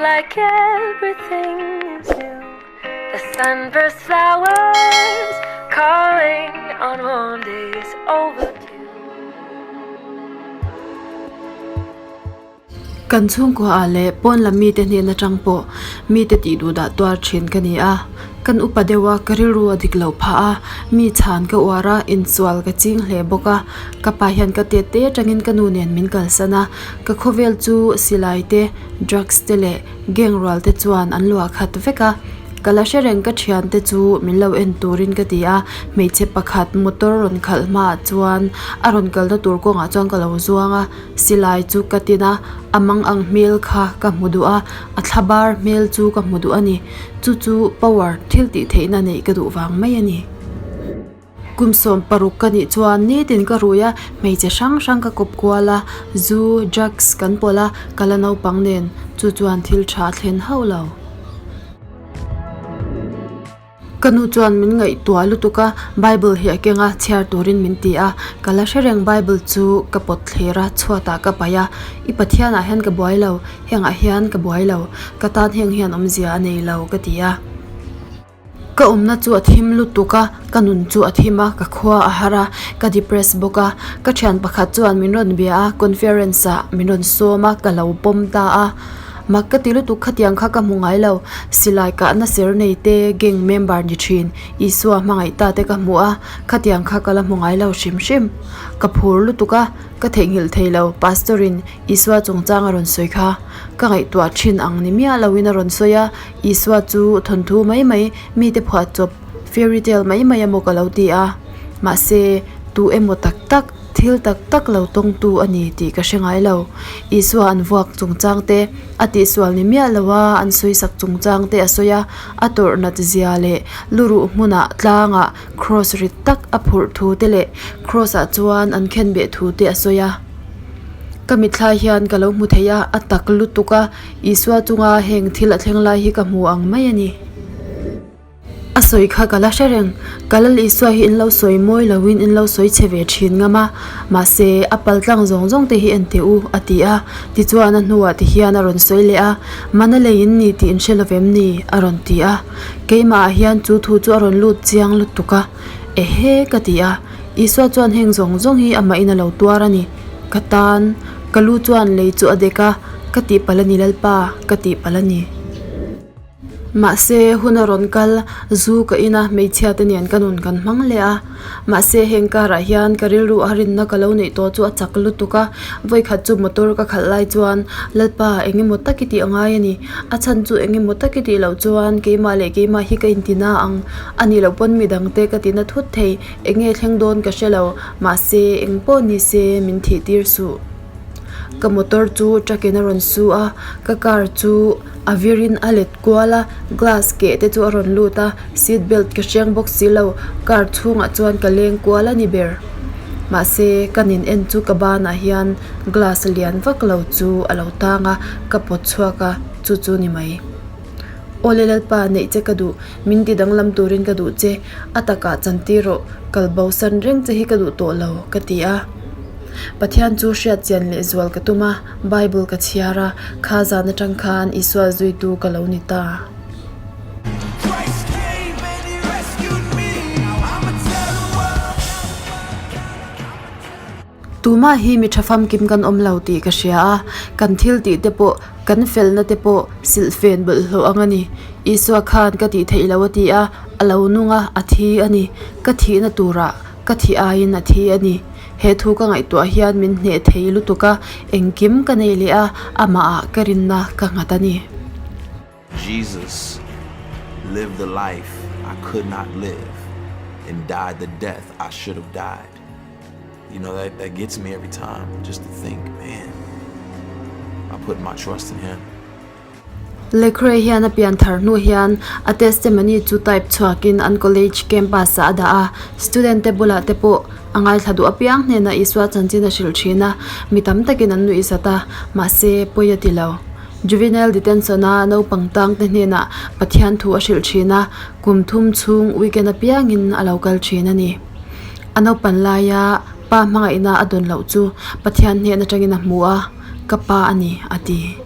Like everything is new The sunburst flowers Calling on warm days overdue. Kan chhungkua ah leh pawn lam mite hnen atang pawh mite tih duh dah tuar thin ka ni a, kan upa deuh a ka rilru a dik loh phah a, mi chhan ka uar a, insual ka ching hle bawk a, ka pa hian ka tet te atangin ka nu nen min kalsan a, ka khawvel chu silai te Drugs te leh gang rual te chuan an luah khat vek a, ka la hre reng ka thian te chu min lo en turin ka ti a, hmeichhe pakhat motor rawn khalh hmaah chuan a rawn kalna tur kawngah chuan ka lo zuang a, silai chu ka tin a, a mang ang hmel kha ka hmu duh a, a thla bar hmel chu ka hmu duh a ni, chu chu power thil tih theihna neih ka duh vang mai a ni. Kum 16 ka nih chuan nitin ka rui a, hmeichhe hrang hrang ka kawp kual a, zu, drugs kan pawlh a, ka la naupang nen chu chuan thil tha a thlen hauh lo. Ka nu chuan min ngaihtuah lutuk a, Bible hi a keng a, chhiar turin min ti a, ka la hre reng Bible chu ka pawt thler a, chhuatah ka paih a, I Pathianah hian ka buai lo, hengah hian ka buai lo, ka tan heng hian awmzia a nei lo ka ti a. Ka awmna chu a thim lutuk a, ka nun chu a thim a, ka khua a har a, ka depress bawk a. Ka thian pakhat chuan min rawn bia a, conference ah min rawn sawm a, ka lo pawm ta a. Mak ka ti lutuk khatiang kha ka hmu ngai lo, silai kahna ser nei te, gang member ni thin, Isua hmangaih ta te ka hmu a, khatiang kha ka la hmu ngai lo hrim hrim. Ka phur lutuk a, ka theihnghilh thei lo, Pastor in Isua chungchang a rawn sawi kha. Ka ngaihtuah thin ang ni miah loin a rawn sawi a, Isua chu thawnthu mai mai, mite phuah chawp, fairy tale mai mai emaw ka lo ti a. Mahse, tu emaw tak tak, thil tak tak lo tawngtu a ni tih ka hre ngai lo. Isua an vuak chungchang te, a tihsual ni miah lo a, an sawisak chungchang te a sawi a, a tawrh nat zia leh luruh hmunah tlangah kraws rit tak a phurh thu te leh kraws ah chuan an khenbeh thu te a sawi a. Ka mithlai hian ka lo hmu thei a, a tak lutuk a. Isua chunga heng thil a thleng lai hi ka hmu ang mai a ni. A sawi kha ka la hre reng. Ka Lal Isua hi in lo sawi mawi loin in lo sawi chhe ve thin ngam a, mahse a pal tlang zawng zawng te hi en teh u, a ti a. Tichuan a hnuah ti hian a rawn sawi leh a, Mana lei in ni tih in hre lovem ni? a rawn ti a. Keimah ah hian chu thu chu a rawn lut chiang lutuk a. Ehe ka ti a. Isua chuan heng zawng zawng hi amahin a lo tuar a ni. Ka tan, ka lu chuan lei chu a dek a, ka tihpalh a ni Lalpa, ka tihpalh a ni. Mahse, hun a rawn kal, zu ka in a, hmeichhia te nen ka nun kan hmang leh a. Mahse, heng karah hian ka rilru a rinna ka lo neih tawh chu a chak lutuk a, vawikhat chu motor ka khalh lai chuan, Lalpa, eng emaw tak i tih a ngai a ni. A chhan chu eng emaw tak i tih loh chuan keimah leh keimah hi ka intina ang, a nih loh pawn midangte ka tina thut thei. Enge thleng dawn ka hre lo, mahse eng pawh ni se min thih tir suh. Ka motor chu truck in a rawn su a, ka car chu a vir in a let kual a, glass keh te chu a rawn lut a, seat belt ka hreng bawk si lo, car chhungah chuan ka leng kual a ni ber. Mahse ka nin en chu ka banah hian glass lian vak lo chu a lo tang a, ka pawt chhuak a, chu chu ni mai. Awle Lalpa, neih che ka duh, min ti danglam turin ka duh che, a takah chantir rawh, kal bo san reng che hi ka duh tawh lo, ka ti a. Pathian chu hriat chian leh zual ka tum a, Bible ka chhiar a, kha zan atang khan Isua zuitu ka lo ni ta. Tumah hi mi tha famkim kan awm lo tih ka hria a, kan thil tih te pawh, kan felna te pawh silhfen bawlhhlawh ang a ni. Isua khan ka tih theih lo a ti a, a lo nung a, a thi a ni. Ka thihna turah ka thih aiin a thi a ni. He thu ka ngaihtuah hian min hneh thei lutuk a, engkim ka nei leh a, amahah ka rinna ka nghat a ni. Jesus lived the life I could not live and died the death I should have died. You know, that, that gets me every time just to think, man, I put my trust in him. Lecrae hian a pian thar hnu hian a testimony chu type chhuakin an college campus ah a dah a, student te bulah te pawh a ngaithla duh apiang hnenah Isua chanchin a hrilh thin a, mi tam takin an nuih zat a, mahse pawi a ti lo. Juvenile detention a naupang tang te hnenah Pathian thu a hrilh thin a, kum thum chhung weekend apiangin a lo kal thin a ni. A naupan laia pa hmangaihna a dawn loh chu Pathian hnen atangin a hmu a, Ka pa a ni, a ti.